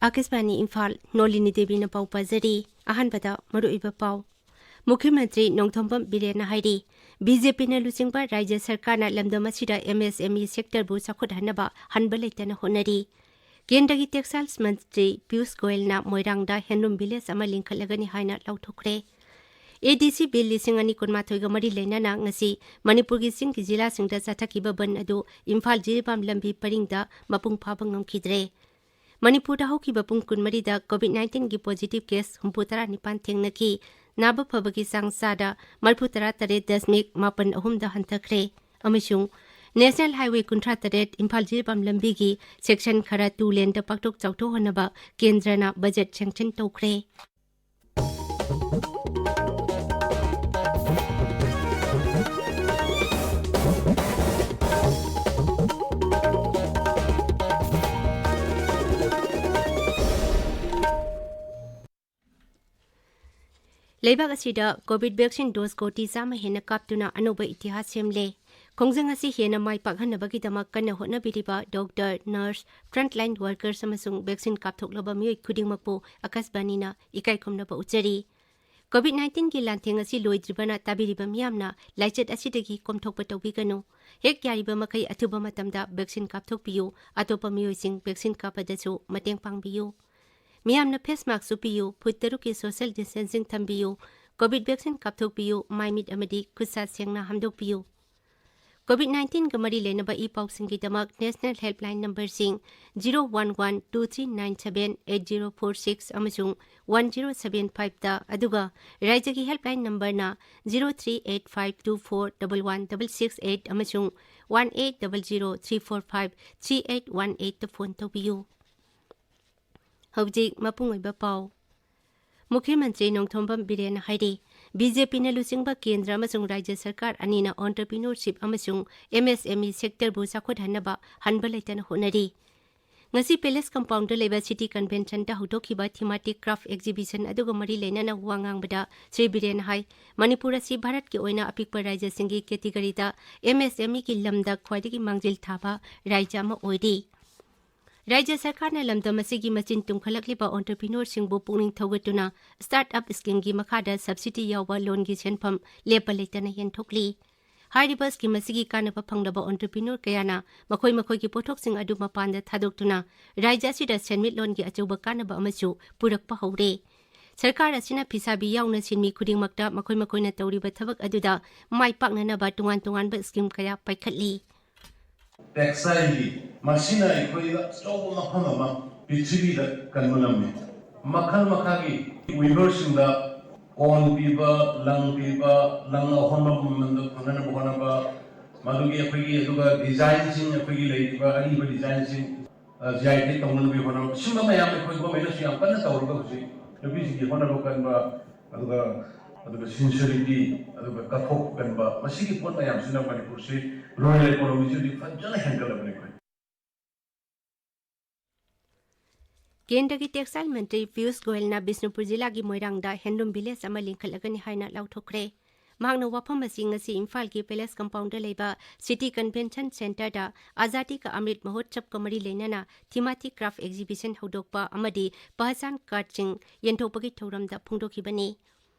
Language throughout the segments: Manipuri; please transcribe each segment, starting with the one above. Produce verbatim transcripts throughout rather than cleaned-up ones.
ꯑꯥꯀꯥꯁꯕꯥꯅꯤ ꯏꯝꯐꯥꯜ, ꯅꯣꯂꯤꯅꯤ ꯗꯦꯕꯤꯅ ꯄꯥꯎ ꯄꯥꯖꯔꯤ꯫ ꯑꯍꯥꯟꯕꯗ ꯃꯔꯨꯑꯣꯏꯕ ꯄꯥꯎ꯫ ꯃꯨꯈ꯭ꯌ ꯃꯟꯇ꯭ꯔꯤ ꯅꯣꯡꯊꯣꯝꯕꯝ ꯕꯤꯔꯦꯟꯅ ꯍꯥꯏꯔꯤ, ꯕꯤ ꯖꯦ ꯄꯤꯅ ꯂꯨꯆꯤꯡꯕ ꯔꯥꯖ꯭ꯌ ꯁꯔꯀꯥꯔꯅ ꯂꯝꯗꯝ ꯑꯁꯤꯗ ꯑꯦꯝ ꯑꯦꯁ ꯑꯦꯝ ꯏ ꯁꯦꯛꯇꯔꯕꯨ ꯆꯥꯎꯈꯠꯍꯟꯅꯕ ꯍꯟꯕ ꯂꯩꯇꯅ ꯍꯣꯠꯅꯔꯤ꯫ ꯀꯦꯟꯗ꯭ꯔꯒꯤ ꯇꯦꯛꯁꯇꯥꯏꯜꯁ ꯃꯟꯇ꯭ꯔꯤ ꯄꯤꯌꯨꯁ ꯒꯣꯌꯜꯅ ꯃꯣꯏꯔꯥꯡꯗ ꯍꯦꯟꯂꯨꯝ ꯚꯤꯂꯦꯖ ꯑꯃ ꯂꯤꯡꯈꯠꯂꯒꯅꯤ ꯍꯥꯏꯅ ꯂꯥꯎꯊꯣꯛꯈ꯭ꯔꯦ꯫ ꯑꯦ ꯗꯤ ꯁꯤ ꯕꯤꯜ ꯂꯤꯁꯤꯡ ꯑꯅꯤ ꯀꯨꯟꯃꯥꯊꯣꯏꯒ ꯃꯔꯤ ꯂꯩꯅꯅ ꯉꯁꯤ ꯃꯅꯤꯄꯨꯔꯒꯤ ꯆꯤꯡꯒꯤ ꯖꯤꯂꯥꯁꯤꯡꯗ ꯆꯠꯊꯈꯤꯕ ꯕꯟ ꯑꯗꯨ ꯏꯝꯐꯥꯜ ꯖꯤꯔꯤꯕꯥꯝ ꯂꯝꯕꯤ ꯄꯔꯤꯡꯗ ꯃꯄꯨꯡ ꯐꯥꯕ ꯉꯝꯈꯤꯗ꯭ꯔꯦ꯫ ꯃꯅꯤꯄꯨꯔꯗ ꯍꯧꯈꯤꯕ ꯄꯨꯡ ꯀꯨꯟꯃꯔꯤꯗ ꯀꯣꯚꯤꯗ ꯅꯥꯏꯟꯇꯤꯟꯒꯤ ꯄꯣꯖꯤꯇꯤꯚ ꯀꯦꯁ ꯍꯨꯝꯐꯨꯇꯔꯥ ꯅꯤꯄꯥꯟ ꯊꯦꯡꯅꯈꯤ꯫ ꯅꯥꯕ ꯐꯕꯒꯤ ꯆꯥꯡ ꯆꯥꯗ ꯃꯔꯤꯐꯨꯇꯔꯥ ꯇꯔꯦꯠ ꯗꯁꯃꯤꯛ ꯃꯥꯄꯟ ꯑꯍꯨꯝꯗ ꯍꯟꯊꯈ꯭ꯔꯦ꯫ ꯑꯃꯁꯨꯡ ꯅꯦꯁꯅꯦꯜ ꯍꯥꯏꯋꯦ ꯀꯨꯟꯊ꯭ꯔꯥ ꯇꯔꯦꯠ ꯏꯝꯐꯥꯜ ꯖꯤꯔꯤꯕꯥꯝ ꯂꯝꯕꯤꯒꯤ ꯁꯦꯛꯁꯟ ꯈꯔ ꯇꯨ ꯂꯦꯟꯗ ꯄꯥꯛꯊꯣꯛ ꯆꯥꯎꯊꯣꯛꯍꯟꯅꯕ ꯀꯦꯟꯗ꯭ꯔꯅ ꯕꯖꯦꯠ ꯁꯦꯡꯁꯟ ꯇꯧꯈ꯭ꯔꯦ꯫ ꯂꯩꯕꯥꯛ ꯑꯁꯤꯗ ꯀꯣꯚꯤꯗ ꯚꯦꯛꯁꯤꯟ ꯗꯣꯁ ꯀꯣꯇꯤ ꯆꯥꯝꯃ ꯍꯦꯟꯅ ꯀꯥꯞꯇꯨꯅ ꯑꯅꯧꯕ ꯏꯇꯤꯍꯥꯁ ꯁꯦꯝꯂꯦ꯫ ꯈꯣꯡꯖꯪ ꯑꯁꯤ ꯍꯦꯟꯅ ꯃꯥꯏ ꯄꯥꯛꯍꯟꯅꯕꯒꯤꯗꯃꯛ ꯀꯟꯅ ꯍꯣꯠꯅꯕꯤꯔꯤꯕ ꯗꯣꯛꯇꯔ, ꯅꯔꯁ, ꯐ꯭ꯔꯟꯠꯂꯥꯏꯟ ꯋꯥꯔꯀꯔꯁ ꯑꯃꯁꯨꯡ ꯚꯦꯛꯁꯤꯟ ꯀꯥꯞꯊꯣꯛꯂꯕ ꯃꯤꯑꯣꯏ ꯈꯨꯗꯤꯡꯃꯛꯄꯨ ꯑꯥꯀꯥꯁꯕꯥꯅꯤꯅ ꯏꯀꯥꯏ ꯈꯨꯝꯅꯕ ꯎꯠꯆꯔꯤ꯫ ꯀꯣꯚꯤꯗ ꯅꯥꯏꯟꯇꯤꯟꯒꯤ ꯂꯥꯟꯊꯦꯡ ꯑꯁꯤ ꯂꯣꯏꯗ꯭ꯔꯤꯕꯅ ꯇꯥꯕꯤꯔꯤꯕ ꯃꯤꯌꯥꯝꯅ ꯂꯥꯏꯆꯠ ꯑꯁꯤꯗꯒꯤ ꯀꯣꯝꯊꯣꯛꯄ ꯇꯧꯕꯤꯒꯅꯨ꯫ ꯍꯦꯛ ꯌꯥꯔꯤꯕ ꯃꯈꯩ ꯑꯊꯨꯕ ꯃꯇꯝꯗ ꯚꯦꯛꯁꯤꯟ ꯀꯥꯞꯊꯣꯛꯄꯤꯌꯨ꯫ ꯑꯇꯣꯞꯄ ꯃꯤꯑꯣꯏꯁꯤꯡ ꯚꯦꯛꯁꯤꯟ ꯀꯥꯞꯄꯗꯁꯨ ꯃꯇꯦꯡ ꯄꯥꯡꯕꯤꯌꯨ꯫ ꯃꯤꯌꯥꯝꯅ ꯐꯦꯁ ꯃꯥꯁꯛ ꯎꯞꯄꯤꯌꯨ, ꯐꯨꯠ ꯇꯔꯨꯛꯀꯤ ꯁꯣꯁꯤꯌꯦꯜ ꯗꯤꯁꯇꯦꯟꯁꯤꯡ ꯊꯝꯕꯤꯌꯨ, ꯀꯣꯚꯤꯗ ꯚꯦꯛꯁꯤꯟ ꯀꯥꯞꯊꯣꯛꯄꯤꯌꯨ, ꯃꯥꯏ ꯃꯤꯠ ꯑꯃꯗꯤ ꯈꯨꯠ ꯁꯥ ꯁꯦꯡꯅ ꯍꯥꯝꯗꯣꯛꯄꯤꯌꯨ꯫ ꯀꯣꯚꯤꯗ ꯅꯥꯏꯟꯇꯤꯟꯒ ꯃꯔꯤ ꯂꯩꯅꯕ ꯏ ꯄꯥꯎꯁꯤꯡꯒꯤꯗꯃꯛ ꯅꯦꯁꯅꯦꯜ ꯍꯦꯜꯞꯂꯥꯏꯟ ꯅꯝꯕꯔꯁꯤꯡ zero one one two three nine seven eight zero four six ꯑꯃꯁꯨꯡ ꯋꯥꯟ ꯖꯤꯔꯣ ꯁꯚꯦꯟ ꯐꯥꯏꯚꯇ, ꯑꯗꯨꯒ ꯔꯥꯖ꯭ꯌꯒꯤ ꯍꯦꯜꯞꯂꯥꯏꯟ ꯅꯝꯕꯔꯅ zero three eight five two four double one double six eight ꯑꯃꯁꯨꯡ one eight double zero three four five three eight one ꯑꯩꯠꯇ ꯐꯣꯟ ꯇꯧꯕꯤꯌꯨ꯫ ꯍꯧꯖꯤꯛ ꯃꯄꯨꯡ ꯑꯣꯏꯕ ꯄꯥꯎ꯫ ꯃꯨꯈ꯭ꯌ ꯃꯟꯇ꯭ꯔꯤ ꯅꯣꯡꯊꯣꯝꯕꯝ ꯕꯤꯔꯦꯟꯅ ꯍꯥꯏꯔꯤ, ꯕꯤ ꯖꯦ ꯄꯤꯅ ꯂꯨꯆꯤꯡꯕ ꯀꯦꯟꯗ꯭ꯔ ꯑꯃꯁꯨꯡ ꯔꯥꯖ꯭ꯌ ꯁꯔꯀꯥꯔ ꯑꯅꯤꯅ ꯑꯣꯟꯇꯔꯄ꯭ꯔꯤꯅꯣꯔꯁꯤꯞ ꯑꯃꯁꯨꯡ ꯑꯦꯝ ꯑꯦꯁ ꯑꯦꯝ ꯏ ꯁꯦꯛꯇꯔꯕꯨ ꯆꯥꯎꯈꯠꯍꯟꯅꯕ ꯍꯟꯕ ꯂꯩꯇꯅ ꯍꯣꯠꯅꯔꯤ꯫ ꯉꯁꯤ ꯄꯦꯂꯦꯁ ꯀꯝꯄꯥꯎꯟꯗ ꯂꯩꯕ ꯁꯤꯇꯤ ꯀꯟꯚꯦꯟꯁꯟꯗ ꯍꯧꯗꯣꯛꯈꯤꯕ ꯊꯤꯃꯥꯇꯤꯛ ꯀ꯭ꯔꯥꯐ ꯑꯦꯛꯖꯤꯕꯤꯁꯟ ꯑꯗꯨꯒ ꯃꯔꯤ ꯂꯩꯅꯅ ꯋꯥ ꯉꯥꯡꯕꯗ ꯁ꯭ꯔꯤ ꯕꯤꯔꯦꯟꯅ ꯍꯥꯏ, ꯃꯅꯤꯄꯨꯔ ꯑꯁꯤ ꯚꯥꯔꯠꯀꯤ ꯑꯣꯏꯅ ꯑꯄꯤꯛꯄ ꯔꯥꯖ꯭ꯌꯁꯤꯡꯒꯤ ꯀꯦꯇꯤꯒꯣꯔꯤꯗ ꯑꯦꯝ ꯑꯦꯁ ꯑꯦꯝ ꯏꯒꯤ ꯂꯝꯗ ꯈ꯭ꯋꯥꯏꯗꯒꯤ ꯃꯥꯡꯖꯤꯜ ꯊꯥꯕ ꯔꯥꯖ꯭ꯌ ꯑꯃ ꯑꯣꯏꯔꯤ꯫ ꯔꯥꯖ꯭ꯌ ꯁꯔꯀꯥꯔꯅ ꯂꯝꯗꯝ ꯑꯁꯤꯒꯤ ꯃꯆꯤꯟ ꯇꯨꯝꯈꯠꯂꯛꯂꯤꯕ entrepreneurꯁꯤꯡꯕꯨ ꯄꯨꯛꯅꯤꯡ ꯊꯧꯒꯠꯇꯨꯅ startup schemeꯒꯤ ꯃꯈꯥꯗ subsidy ꯌꯥꯎꯕ loanꯒꯤ ꯁꯦꯟꯐꯝ ꯂꯦꯞꯄ ꯂꯩꯇꯅ ꯌꯦꯟꯊꯣꯛꯂꯤ꯫ ꯍꯥꯏꯔꯤꯕ scheme ꯑꯁꯤꯒꯤ ꯀꯥꯟꯅꯕ ꯐꯪꯂꯕ entrepreneur ꯀꯌꯥꯅ ꯃꯈꯣꯏ ꯃꯈꯣꯏꯒꯤ ꯄꯣꯠꯊꯣꯛꯁꯤꯡ ꯑꯗꯨ ꯃꯄꯥꯟꯗ ꯊꯥꯗꯣꯛꯇꯨꯅ ꯔꯥꯖ꯭ꯌ ꯑꯁꯤꯗ ꯁꯦꯟꯃꯤꯠꯂꯣꯟꯒꯤ ꯑꯆꯧꯕ ꯀꯥꯟꯅꯕ ꯑꯃꯁꯨ ꯄꯨꯔꯛꯄ ꯍꯧꯔꯦ꯫ ꯁꯔꯀꯥꯔ ꯑꯁꯤꯅ ꯐꯤꯁꯥꯕꯤ ꯌꯥꯎꯅ ꯁꯤꯟꯃꯤ ꯈꯨꯗꯤꯡꯃꯛꯇ ꯃꯈꯣꯏ ꯃꯈꯣꯏꯅ ꯇꯧꯔꯤꯕ ꯊꯕꯛ ꯑꯗꯨꯗ ꯃꯥꯏ ꯄꯥꯛꯅꯅꯕ ꯇꯣꯉꯥꯟ ꯇꯣꯉꯥꯟꯕ scheme ꯀꯌꯥ ꯄꯥꯏꯈꯠꯂꯤ꯫ Textileꯒꯤ, ꯃꯁꯤꯅ ꯑꯩꯈꯣꯏꯗ ꯑꯆꯧꯕ ꯃꯐꯝ ꯑꯃ ꯄ꯭ꯔꯤꯊꯤꯕꯤꯗ ꯀꯟꯕ ꯉꯝꯃꯤ꯫ ꯃꯈꯜ ꯃꯈꯥꯒꯤ weaverꯁꯤꯡꯗ ꯀꯣꯟ ꯄꯤꯕ, ꯂꯪ ꯄꯤꯕ, ꯂꯪ ꯑꯍꯣꯡꯕ ꯃꯃꯜꯗ ꯐꯪꯅꯅꯕ ꯍꯣꯠꯅꯕ, ꯃꯗꯨꯒꯤ ꯑꯩꯈꯣꯏꯒꯤ ꯑꯗꯨꯒ designꯁꯤꯡ, ꯑꯩꯈꯣꯏꯒꯤ ꯂꯩꯔꯤꯕ ꯑꯔꯤꯕ designꯁꯤꯡ, ꯑ, GI tag ꯇꯧꯅꯅꯕꯒꯤ ꯍꯣꯠꯅꯕ, ꯁꯤꯒꯨꯝꯕ ꯃꯌꯥꯝ ꯑꯩꯈꯣꯏ governmentꯅꯁꯨ ꯌꯥꯝ ꯀꯟꯅ ꯇꯧꯔꯒ ꯍꯧꯖꯤꯛ ꯅꯨꯄꯤꯁꯤꯡꯒꯤ ꯍꯣꯠꯅꯕ ꯀꯟꯕ, ꯑꯗꯨꯒ, ꯑꯗꯨꯒ sincerity, ꯑꯗꯨꯒ ꯀꯠꯊꯣꯛꯄ ꯀꯟꯕ, ꯃꯁꯤꯒꯤ ꯄꯣꯠ ꯃꯌꯥꯝꯁꯤꯅ ꯃꯅꯤꯄꯨꯔꯁꯤ rural economyꯁꯤ ꯍꯧꯖꯤꯛ ꯐꯖꯅ ꯍꯦꯟꯒꯠꯂꯕꯅꯤ ꯑꯩꯈꯣꯏ꯫ ꯀꯦꯟꯗ꯭ꯔꯒꯤ textile ꯃꯟꯇ꯭ꯔꯤ ꯄꯤꯌꯨꯁ ꯒꯣꯌꯜꯅ ꯕꯤꯁꯅꯨꯄꯨꯔ ꯖꯤꯂꯥꯒꯤ ꯃꯣꯏꯔꯥꯡꯗ handloom village ꯑꯃ ꯂꯤꯡꯈꯠꯂꯒꯅꯤ ꯍꯥꯏꯅ ꯂꯥꯎꯊꯣꯛꯈ꯭ꯔꯦ꯫ ꯃꯍꯥꯛꯅ ꯋꯥꯐꯝ ꯑꯁꯤ ꯉꯁꯤ ꯏꯝꯐꯥꯜꯒꯤ Palace compoundꯗ ꯂꯩꯕ City Convention Centreꯗ Azadi Ka Amrit Mahotshavꯀ ꯃꯔꯤ ꯂꯩꯅꯅ thematic craft exhibition ꯍꯧꯗꯣꯛꯄ ꯑꯃꯗꯤ ꯄꯍꯆꯥꯟ cardꯁꯤꯡ ꯌꯦꯟꯊꯣꯛꯄꯒꯤ ꯊꯧꯔꯝꯗ ꯐꯣꯡꯗꯣꯛꯈꯤꯕꯅꯤ꯫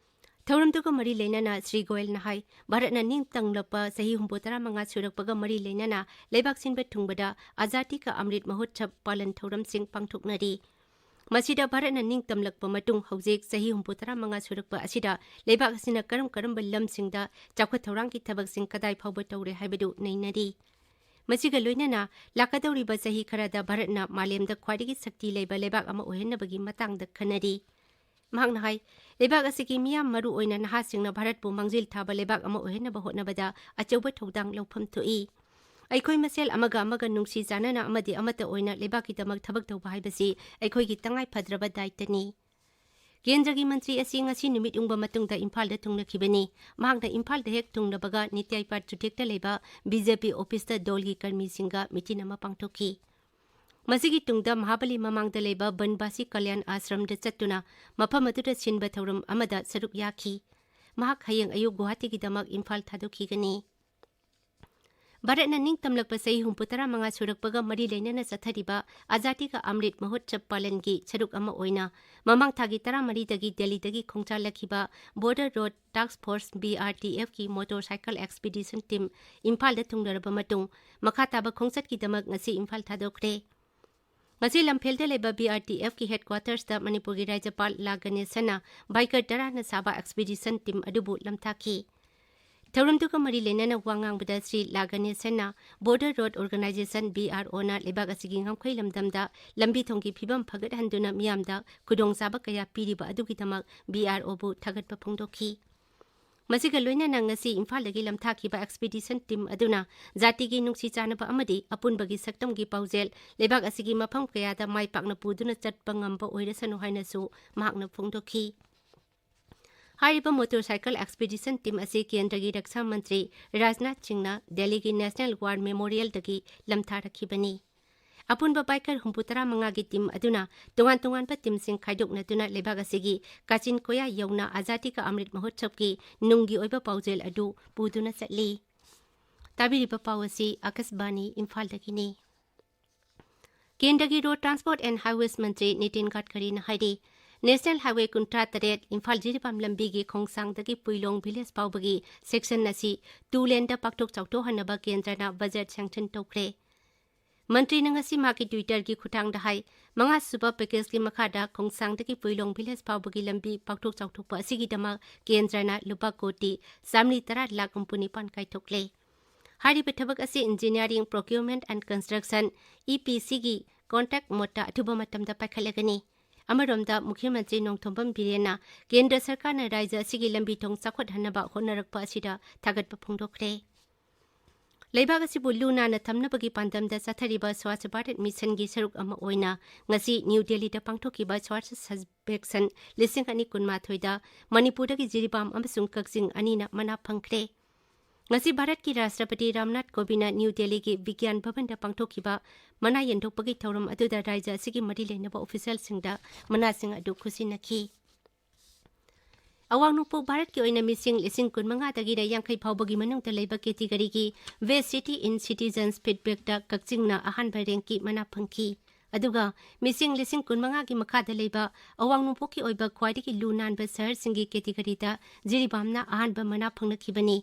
ꯊꯧꯔꯝꯗꯨꯒ ꯃꯔꯤ ꯂꯩꯅꯅ ꯁ꯭ꯔꯤ ꯒꯣꯌꯜꯅ ꯍꯥꯏ, ꯚꯥꯔꯠꯅ ꯅꯤꯡꯇꯝꯂꯛꯄ ꯆꯍꯤ ꯍꯨꯝꯐꯨ ꯇꯔꯥ ꯃꯉꯥ ꯁꯨꯔꯛꯄꯒ ꯃꯔꯤ ꯂꯩꯅꯅ ꯂꯩꯕꯥꯛ ꯁꯤꯟꯕ ꯊꯨꯡꯕꯗ Azadi Ka Amrit Mahotsav ꯄꯥꯂꯟ ꯊꯧꯔꯝꯁꯤꯡ ꯄꯥꯡꯊꯣꯛꯅꯔꯤ꯫ ꯃꯁꯤꯗ ꯚꯥꯔꯠꯅ ꯅꯤꯡꯇꯝꯂꯛꯄ ꯃꯇꯨꯡ ꯍꯧꯖꯤꯛ ꯆꯍꯤ ꯍꯨꯝꯐꯨ ꯇꯔꯥ ꯃꯉꯥ ꯁꯨꯔꯛꯄ ꯑꯁꯤꯗ ꯂꯩꯕꯥꯛ ꯑꯁꯤꯅ ꯀꯔꯝ ꯀꯔꯝꯕ ꯂꯝꯁꯤꯡꯗ ꯆꯥꯎꯈꯠ ꯊꯧꯔꯥꯡꯒꯤ ꯊꯕꯛꯁꯤꯡ ꯀꯗꯥꯏ ꯐꯥꯎꯕ ꯇꯧꯔꯦ ꯍꯥꯏꯕꯗꯨ ꯅꯩꯅꯔꯤ꯫ ꯃꯁꯤꯒ ꯂꯣꯏꯅꯅ ꯂꯥꯛꯀꯗꯧꯔꯤꯕ ꯆꯍꯤ ꯈꯔꯗ ꯚꯥꯔꯠꯅ ꯃꯥꯂꯦꯝꯗ ꯈ꯭ꯋꯥꯏꯗꯒꯤ ꯁꯛꯇꯤ ꯂꯩꯕ ꯂꯩꯕꯥꯛ ꯑꯃ ꯑꯣꯏꯍꯟꯅꯕꯒꯤ ꯃꯇꯥꯡꯗ ꯈꯟꯅꯔꯤ꯫ ꯃꯍꯥꯛꯅ ꯍꯥꯏ, ꯂꯩꯕꯥꯛ ꯑꯁꯤꯒꯤ ꯃꯤꯌꯥꯝ, ꯃꯔꯨ ꯑꯣꯏꯅ ꯅꯍꯥꯁꯤꯡꯅ ꯚꯥꯔꯠꯄꯨ ꯃꯥꯡꯖꯤꯜ ꯊꯥꯕ ꯂꯩꯕꯥꯛ ꯑꯃ ꯑꯣꯏꯍꯟꯅꯕ ꯍꯣꯠꯅꯕꯗ ꯑꯆꯧꯕ ꯊꯧꯗꯥꯡ ꯂꯧꯐꯝ ꯊꯣꯛꯏ꯫ ꯑꯩꯈꯣꯏ ꯃꯁꯦꯜ ꯑꯃꯒ ꯑꯃꯒ ꯅꯨꯡꯁꯤ ꯆꯥꯟꯅꯅ ꯑꯃꯗꯤ ꯑꯃꯠꯇ ꯑꯣꯏꯅ ꯂꯩꯕꯥꯛꯀꯤꯗꯃꯛ ꯊꯕꯛ ꯇꯧꯕ ꯍꯥꯏꯕꯁꯤ ꯑꯩꯈꯣꯏꯒꯤ ꯇꯉꯥꯏ ꯐꯗ꯭ꯔꯕ ꯗꯥꯏꯇꯅꯤ꯫ ꯀꯦꯟꯗ꯭ꯔꯒꯤ ꯃꯟꯇ꯭ꯔꯤ ꯑꯁꯤ ꯉꯁꯤ ꯅꯨꯃꯤꯠ ꯌꯨꯡꯕ ꯃꯇꯨꯡꯗ ꯏꯝꯐꯥꯜꯗ ꯊꯨꯡꯂꯈꯤꯕꯅꯤ꯫ ꯃꯍꯥꯛꯅ ꯏꯝꯐꯥꯜꯗ ꯍꯦꯛ ꯊꯨꯡꯂꯕꯒ ꯅꯤꯇ꯭ꯌꯥꯏꯄꯥꯠ ꯆꯨꯊꯦꯛꯇ ꯂꯩꯕ BJP officeꯇ ꯗꯣꯜꯒꯤ ꯀꯔꯃꯤꯁꯤꯡꯒ meeting ꯑꯃ ꯄꯥꯡꯊꯣꯛꯈꯤ꯫ ꯃꯁꯤꯒꯤ ꯇꯨꯡꯗ ꯃꯍꯥꯕꯂꯤ ꯃꯃꯥꯡꯗ ꯂꯩꯕ ꯕꯟꯕꯥꯁꯤ ꯀꯂꯌꯥꯟ ꯑꯥꯁ꯭ꯔꯝꯗ ꯆꯠꯇꯨꯅ ꯃꯐꯝ ꯑꯗꯨꯗ ꯁꯤꯟꯕ ꯊꯧꯔꯝ ꯑꯃꯗ ꯁꯔꯨꯛ ꯌꯥꯈꯤ꯫ ꯃꯍꯥꯛ ꯍꯌꯦꯡ ꯑꯌꯨꯛ ꯒꯨꯋꯥꯍꯥꯇꯤꯒꯤꯗꯃꯛ ꯏꯝꯐꯥꯜ ꯊꯥꯗꯣꯛꯈꯤꯒꯅꯤ꯫ ꯚꯥꯔꯠꯅ ꯅꯤꯡꯇꯝꯂꯛꯄ ꯆꯍꯤ ꯍꯨꯝꯐꯨ ꯇꯔꯥꯃꯉꯥ ꯁꯨꯔꯛꯄꯒ ꯃꯔꯤ ꯂꯩꯅꯅ ꯆꯠꯊꯔꯤꯕ ꯑꯖꯥꯗꯤ ꯀꯥ ꯑꯃ꯭ꯔꯤꯠ ꯃꯍꯣꯠꯁꯕ ꯄꯥꯂꯟꯒꯤ ꯁꯔꯨꯛ ꯑꯃ ꯑꯣꯏꯅ ꯃꯃꯥꯡ ꯊꯥꯒꯤ ꯇꯔꯥꯃꯔꯤꯗꯒꯤ ꯗꯦꯜꯂꯤꯗꯒꯤ ꯈꯣꯡꯁꯥꯜꯂꯛꯈꯤꯕ Border Road Task Force, B R T F ꯀꯤ motorcycle expedition team ꯏꯝꯐꯥꯜꯗ ꯊꯨꯡꯂꯔꯕ ꯃꯇꯨꯡ, ꯃꯈꯥ ꯇꯥꯕ ꯈꯣꯡꯆꯠꯀꯤꯗꯃꯛ ꯉꯁꯤ ꯏꯝꯐꯥꯜ ꯊꯥꯗꯣꯛꯈ꯭ꯔꯦ꯫ ꯉꯁꯤ ꯂꯝꯐꯦꯜꯗ ꯂꯩꯕ B R T F ꯀꯤ headquarters ꯇ ꯃꯅꯤꯄꯨꯔꯒꯤ ꯔꯥꯖ꯭ꯌꯄꯥꯜ ꯂꯥ ꯒꯅꯦꯁꯟꯅ biker ꯇꯔꯥꯅ ꯁꯥꯕ expedition team ꯑꯗꯨꯕꯨ ꯂꯝꯊꯥꯈꯤ꯫ ꯊꯧꯔꯝꯗꯨꯒ ꯃꯔꯤ ꯂꯩꯅꯅ ꯋꯥ ꯉꯥꯡꯕꯗ ꯁ꯭ꯔꯤ ꯂꯥ ꯒꯅꯦꯁꯟꯅ Border Road Organisation, B R O ꯅ ꯂꯩꯕꯥꯛ ꯑꯁꯤꯒꯤ ꯉꯝꯈꯩ ꯂꯝꯗꯝꯗ ꯂꯝꯕꯤ ꯊꯣꯡꯒꯤ ꯐꯤꯕꯝ ꯐꯒꯠꯍꯟꯗꯨꯅ ꯃꯤꯌꯥꯝꯗ ꯈꯨꯗꯣꯡꯆꯥꯕ ꯀꯌꯥ ꯄꯤꯔꯤꯕ ꯑꯗꯨꯒꯤꯗꯃꯛ B R O ꯕꯨ ꯊꯥꯒꯠꯄ ꯐꯣꯡꯗꯣꯛꯈꯤ꯫ ꯃꯁꯤꯒ ꯂꯣꯏꯅꯅ ꯉꯁꯤ ꯏꯝꯐꯥꯜꯗꯒꯤ ꯂꯝꯊꯥꯈꯤꯕ expedition team ꯑꯗꯨꯅ ꯖꯥꯇꯤꯒꯤ ꯅꯨꯡꯁꯤ ꯆꯥꯟꯅꯕ ꯑꯃꯗꯤ ꯑꯄꯨꯟꯕꯒꯤ ꯁꯛꯇꯝꯒꯤ ꯄꯥꯎꯖꯦꯜ ꯂꯩꯕꯥꯛ ꯑꯁꯤꯒꯤ ꯃꯐꯝ ꯀꯌꯥꯗ ꯃꯥꯏ ꯄꯥꯛꯅ ꯄꯨꯗꯨꯅ ꯆꯠꯄ ꯉꯝꯕ ꯑꯣꯏꯔꯁꯅꯨ ꯍꯥꯏꯅꯁꯨ ꯃꯍꯥꯛꯅ ꯐꯣꯡꯗꯣꯛꯈꯤ꯫ ꯍꯥꯏꯔꯤꯕ motorcycle expedition team ꯑꯁꯤ ꯀꯦꯟꯗ꯭ꯔꯒꯤ ꯔꯛꯁꯥ ꯃꯟꯇ꯭ꯔꯤ ꯔꯥꯖꯅꯥꯊ ꯁꯤꯡꯅ ꯗꯦꯜꯂꯤꯒꯤ National War Memorial ꯗꯒꯤ ꯂꯝꯊꯥꯔꯛꯈꯤꯕꯅꯤ꯫ ꯑꯄꯨꯟꯕ biker ꯍꯨꯝꯐꯨ ꯇꯔꯥꯃꯉꯥꯒꯤ team ꯑꯗꯨꯅ ꯇꯣꯉꯥꯟ ꯇꯣꯉꯥꯟꯕ team ꯁꯤꯡ ꯈꯥꯏꯗꯣꯛꯅꯗꯨꯅ ꯂꯩꯕꯥꯛ ꯑꯁꯤꯒꯤ ꯀꯥꯆꯤꯟ ꯀꯣꯌꯥ ꯌꯧꯅ ꯑꯖꯥꯗꯤ ꯀꯥ ꯑꯃ꯭ꯔꯤꯠ ꯃꯍꯣꯠꯁꯕꯀꯤ ꯅꯨꯡꯒꯤ ꯑꯣꯏꯕ ꯄꯥꯎꯖꯦꯜ ꯑꯗꯨ ꯄꯨꯗꯨꯅ ꯆꯠꯂꯤ꯫ ꯇꯥꯕꯤꯔꯤꯕ ꯄꯥꯎ ꯑꯁꯤ ꯑꯥꯀꯥꯁꯕꯥꯅꯤ ꯏꯝꯐꯥꯜꯗꯒꯤꯅꯤ꯫ ꯀꯦꯟꯗ꯭ꯔꯒꯤ Road Transport and Highways ꯃꯟꯇ꯭ꯔꯤ ꯅꯤꯇꯤꯟ ꯒꯗꯀꯔꯤꯅ ꯍꯥꯏꯔꯤ, National Highway ꯀꯨꯟꯊ꯭ꯔꯥ ꯇꯔꯦꯠ ꯏꯝꯐꯥꯜ ꯖꯤꯔꯤꯕꯥꯝ ꯂꯝꯕꯤꯒꯤ ꯈꯣꯡꯁꯥꯡꯗꯒꯤ ꯄꯨꯏꯂꯣꯡ village ꯐꯥꯎꯕꯒꯤ section ꯑꯁꯤ two lane ꯗ ꯄꯥꯛꯊꯣꯛ ꯆꯥꯎꯊꯣꯛꯍꯟꯅꯕ ꯀꯦꯟꯗ꯭ꯔꯅ budget sanction ꯇꯧꯈ꯭ꯔꯦ꯫ ꯃꯟꯇ꯭ꯔꯤꯅ ꯉꯁꯤ ꯃꯍꯥꯛꯀꯤ Twitter ꯒꯤ ꯈꯨꯠꯊꯥꯡꯗ ꯍꯥꯏ, ꯃꯉꯥꯁꯨꯕ package ꯀꯤ ꯃꯈꯥꯗ ꯈꯣꯡꯁꯥꯡꯗꯒꯤ ꯄꯨꯏꯂꯣꯡ village ꯐꯥꯎꯕꯒꯤ ꯂꯝꯕꯤ ꯄꯥꯛꯊꯣꯛ ꯆꯥꯎꯊꯣꯛꯄ ꯑꯁꯤꯒꯤꯗꯃꯛ ꯀꯦꯟꯗ꯭ꯔꯅ ꯂꯨꯄꯥ ꯀꯣꯇꯤ ꯆꯥꯃꯔꯤ ꯇꯔꯥ ꯂꯥꯈ ꯍꯨꯝꯐꯨ ꯅꯤꯄꯥꯟ ꯀꯥꯏꯊꯣꯛꯂꯦ꯫ ꯍꯥꯏꯔꯤꯕ ꯊꯕꯛ ꯑꯁꯤ Engineering, Procurement and Construction, E P C ꯒꯤ contract mode ꯇ ꯑꯊꯨꯕ ꯃꯇꯝꯗ ꯄꯥꯏꯈꯠꯂꯒꯅꯤ꯫ ꯑꯃꯔꯣꯝꯗ, ꯃꯨꯈ꯭ꯌ ꯃꯟꯇ꯭ꯔꯤ ꯅꯣꯡꯊꯣꯝꯕꯝ ꯕꯤꯔꯦꯟꯅ ꯀꯦꯟꯗ꯭ꯔ ꯁꯔꯀꯥꯔꯅ ꯔꯥꯖ꯭ꯌ ꯑꯁꯤꯒꯤ ꯂꯝꯕꯤ ꯊꯣꯡ ꯆꯥꯎꯈꯠꯍꯟꯅꯕ ꯍꯣꯠꯅꯔꯛꯄ ꯑꯁꯤꯗ ꯊꯥꯒꯠꯄ ꯐꯣꯡꯗꯣꯛꯈ꯭ꯔꯦ꯫ ꯂꯩꯕꯥꯛ ꯑꯁꯤꯕꯨ ꯂꯨ ꯅꯥꯟꯅ ꯊꯝꯅꯕꯒꯤ ꯄꯥꯟꯗꯝꯗ ꯆꯠꯊꯔꯤꯕ ꯁ꯭ꯋꯥꯆ ꯚꯥꯔꯠ ꯃꯤꯁꯟꯒꯤ ꯁꯔꯨꯛ ꯑꯃ ꯑꯣꯏꯅ ꯉꯁꯤ ꯅ꯭ꯌꯨ ꯗꯦꯜꯂꯤꯗ ꯄꯥꯡꯊꯣꯛꯈꯤꯕ ꯁ꯭ꯋꯥꯆ ꯁꯔꯚꯦꯛꯁꯟ ꯂꯤꯁꯤꯡ ꯑꯅꯤ ꯀꯨꯟꯃꯥꯊꯣꯏꯗ ꯃꯅꯤꯄꯨꯔꯗꯒꯤ ꯖꯤꯔꯤꯕꯥꯝ ꯑꯃꯁꯨꯡ ꯀꯛꯆꯤꯡ ꯑꯅꯤꯅ ꯃꯅꯥ ꯐꯪꯈ꯭ꯔꯦ꯫ ꯉꯁꯤ ꯚꯥꯔꯠꯀꯤ ꯔꯥꯁꯇ꯭ꯔꯄꯇꯤ ꯔꯥꯝꯅꯥꯊ ꯀꯣꯕꯤꯟꯗꯅ ꯅ꯭ꯌꯨ ꯗꯦꯜꯂꯤꯒꯤ ꯕꯤꯒ꯭ꯌꯥꯟ ꯚꯕꯟꯗ ꯄꯥꯡꯊꯣꯛꯈꯤꯕ ꯃꯅꯥ ꯌꯦꯟꯊꯣꯛꯄꯒꯤ ꯊꯧꯔꯝ ꯑꯗꯨꯗ ꯔꯥꯖ꯭ꯌ ꯑꯁꯤꯒꯤ ꯃꯔꯤ ꯂꯩꯅꯕ official ꯁꯤꯡꯗ ꯃꯅꯥꯁꯤꯡ ꯑꯗꯨ ꯈꯨꯠꯁꯤꯟꯅꯈꯤ꯫ ꯑꯋꯥꯡ ꯅꯣꯡꯄꯣꯛ ꯚꯥꯔꯠꯀꯤ ꯑꯣꯏꯅ ꯃꯤꯁꯤꯡ ꯂꯤꯁꯤꯡ ꯀꯨꯟꯃꯉꯥꯗꯒꯤꯅ ꯌꯥꯡꯈꯩ ꯐꯥꯎꯕꯒꯤ ꯃꯅꯨꯡꯗ ꯂꯩꯕ categoryꯒꯤ Best City in Citizens feedbackꯇ ꯀꯛꯆꯤꯡꯅ ꯑꯍꯥꯟꯕ rankꯀꯤ ꯃꯅꯥ ꯐꯪꯈꯤ꯫ ꯑꯗꯨꯒ ꯃꯤꯁꯤꯡ ꯂꯤꯁꯤꯡ ꯀꯨꯟꯃꯉꯥꯒꯤ ꯃꯈꯥꯗ ꯂꯩꯕ ꯑꯋꯥꯡ ꯅꯣꯡꯄꯣꯛꯀꯤ ꯑꯣꯏꯕ ꯈ꯭ꯋꯥꯏꯗꯒꯤ ꯂꯨ ꯅꯥꯟꯕ ꯁꯍꯔꯁꯤꯡꯒꯤ categoryꯗ ꯖꯤꯔꯤꯕꯥꯝꯅ ꯑꯍꯥꯟꯕ ꯃꯅꯥ ꯐꯪꯂꯛꯈꯤꯕꯅꯤ꯫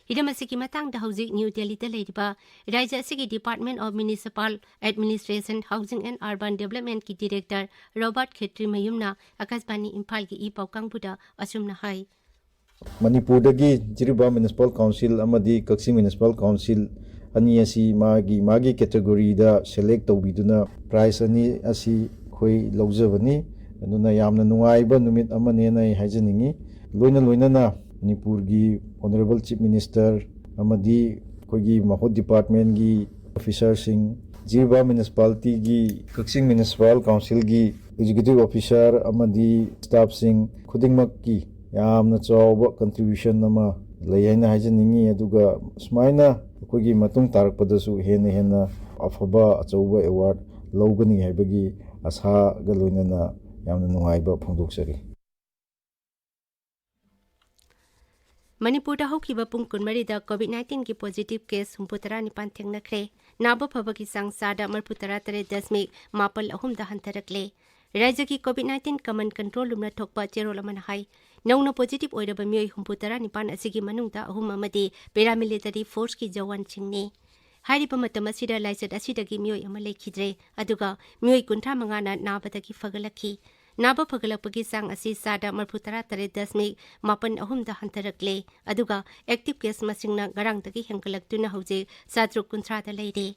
ꯍꯤꯔꯝ ꯑꯁꯤꯒꯤ ꯃꯇꯥꯡꯗ ꯍꯧꯖꯤꯛ ꯅ꯭ꯌꯨ ꯗꯦꯜꯂꯤꯗ ꯂꯩꯔꯤꯕ ꯔꯥꯖ꯭ꯌ ꯑꯁꯤꯒꯤ Department of Municipal Administration, Housing and Urban Developmentꯀꯤ director ꯔꯣꯕꯥꯔꯠ ꯈꯦꯇ꯭ꯔꯤꯃꯌꯨꯝꯅ ꯑꯀꯥꯁꯕꯥꯅꯤ ꯏꯝꯐꯥꯜꯒꯤ ꯏ ꯄꯥꯎ ꯀꯥꯡꯕꯨꯗ ꯑꯁꯨꯝꯅ ꯍꯥꯏ꯫ ꯃꯅꯤꯄꯨꯔꯗꯒꯤ ꯖꯤꯔꯤꯕꯥꯝ Municipal Council ꯑꯃꯗꯤ ꯀꯛꯆꯤꯡ Municipal Council ꯑꯅꯤ ꯑꯁꯤ ꯃꯥꯒꯤ, ꯃꯥꯒꯤ categoryꯗ select ꯇꯧꯕꯤꯗꯨꯅ prize ꯑꯅꯤ ꯑꯁꯤ ꯑꯩꯈꯣꯏ ꯂꯧꯖꯕꯅꯤ꯫ ꯑꯗꯨꯅ ꯌꯥꯝꯅ ꯅꯨꯡꯉꯥꯏꯕ ꯅꯨꯃꯤꯠ ꯑꯃꯅꯦꯅ ꯑꯩ ꯍꯥꯏꯖꯅꯤꯡꯉꯤ꯫ ꯂꯣꯏꯅ ꯂꯣꯏꯅꯅ ꯃꯅꯤꯄꯨꯔꯒꯤ Honourable Chief Minister ꯑꯃꯗꯤ ꯑꯩꯈꯣꯏꯒꯤ ꯃꯍꯨꯠ departmentꯀꯤ officerꯁꯤꯡ, ꯖꯤꯔꯤꯕꯥꯝ Municipalityꯒꯤ, ꯀꯛꯆꯤꯡ Municipal Councilꯒꯤ executive officer ꯑꯃꯗꯤ staffꯁꯤꯡ ꯈꯨꯗꯤꯡꯃꯛꯀꯤ ꯌꯥꯝꯅ ꯆꯥꯎꯕ contribution ꯑꯃ ꯂꯩ ꯍꯥꯏꯅ ꯍꯥꯏꯖꯅꯤꯡꯉꯤ꯫ ꯑꯗꯨꯒ ꯁꯨꯃꯥꯏꯅ ꯑꯩꯈꯣꯏꯒꯤ ꯃꯇꯨꯡ ꯇꯥꯔꯛꯄꯗꯁꯨ ꯍꯦꯟꯅ ꯍꯦꯟꯅ ꯑꯐꯕ ꯑꯆꯧꯕ award ꯂꯧꯒꯅꯤ ꯍꯥꯏꯕꯒꯤ ꯑꯁꯥꯒ ꯂꯣꯏꯅꯅ ꯌꯥꯝꯅ ꯅꯨꯡꯉꯥꯏꯕ ꯐꯣꯡꯗꯣꯛꯆꯔꯤ꯫ ꯃꯅꯤꯄꯨꯔꯗ ꯍꯧꯈꯤꯕ ꯄꯨꯡ ꯀꯨꯟꯃꯔꯤꯗ COVID nineteenꯒꯤ positive case ꯍꯨꯝꯐꯨ ꯇꯔꯥ ꯅꯤꯄꯥꯟ ꯊꯦꯡꯅꯈ꯭ꯔꯦ꯫ ꯅꯥꯕ ꯐꯕꯒꯤ ꯆꯥꯡ ꯆꯥꯗ ꯃꯔꯤꯐꯨ ꯇꯔꯥ ꯇꯔꯦꯠ ꯗꯁꯃꯤꯛ ꯃꯥꯄꯜ ꯑꯍꯨꯝꯗ ꯍꯟꯊꯔꯛꯂꯦ꯫ ꯔꯥꯖ꯭ꯌꯒꯤ COVID nineteen command control roomꯅ ꯊꯣꯛꯄ ꯆꯦꯔꯣꯜ ꯑꯃꯅ ꯍꯥꯏ, ꯅꯧꯅ positive ꯑꯣꯏꯔꯕ ꯃꯤꯑꯣꯏ ꯍꯨꯝꯐꯨ ꯇꯔꯥ ꯅꯤꯄꯥꯟ ꯑꯁꯤꯒꯤ ꯃꯅꯨꯡꯗ ꯑꯍꯨꯝ ꯑꯃꯗꯤ paramilitary forceꯀꯤ ꯖꯋꯥꯟꯁꯤꯡꯅꯤ꯫ ꯍꯥꯏꯔꯤꯕ ꯃꯇꯝ ꯑꯁꯤꯗ ꯂꯥꯏꯆꯠ ꯑꯁꯤꯗꯒꯤ ꯃꯤꯑꯣꯏ ꯑꯃ ꯂꯩꯈꯤꯗ꯭ꯔꯦ, ꯑꯗꯨꯒ ꯃꯤꯑꯣꯏ ꯀꯨꯟꯊ꯭ꯔꯥ ꯃꯉꯥꯅ ꯅꯥꯕꯗꯒꯤ ꯐꯒꯠꯂꯛꯈꯤ꯫ ꯅꯥꯕ ꯐꯒꯠꯂꯛꯄꯒꯤ ꯆꯥꯡ ꯑꯁꯤ ꯆꯥꯗ ꯃꯔꯤꯐꯨ ꯇꯔꯥ ꯇꯔꯦꯠ ꯗꯁꯃꯤꯛ ꯃꯥꯄꯟ ꯑꯍꯨꯝꯗ ꯍꯟꯊꯔꯛꯂꯦ, ꯑꯗꯨꯒ active case ꯃꯁꯤꯡꯅ ꯉꯔꯥꯡꯗꯒꯤ ꯍꯦꯟꯒꯠꯂꯛꯇꯨꯅ ꯍꯧꯖꯤꯛ ꯆꯥꯇ꯭ꯔꯨꯛ ꯀꯨꯟꯊ꯭ꯔꯥꯗ ꯂꯩꯔꯦ꯫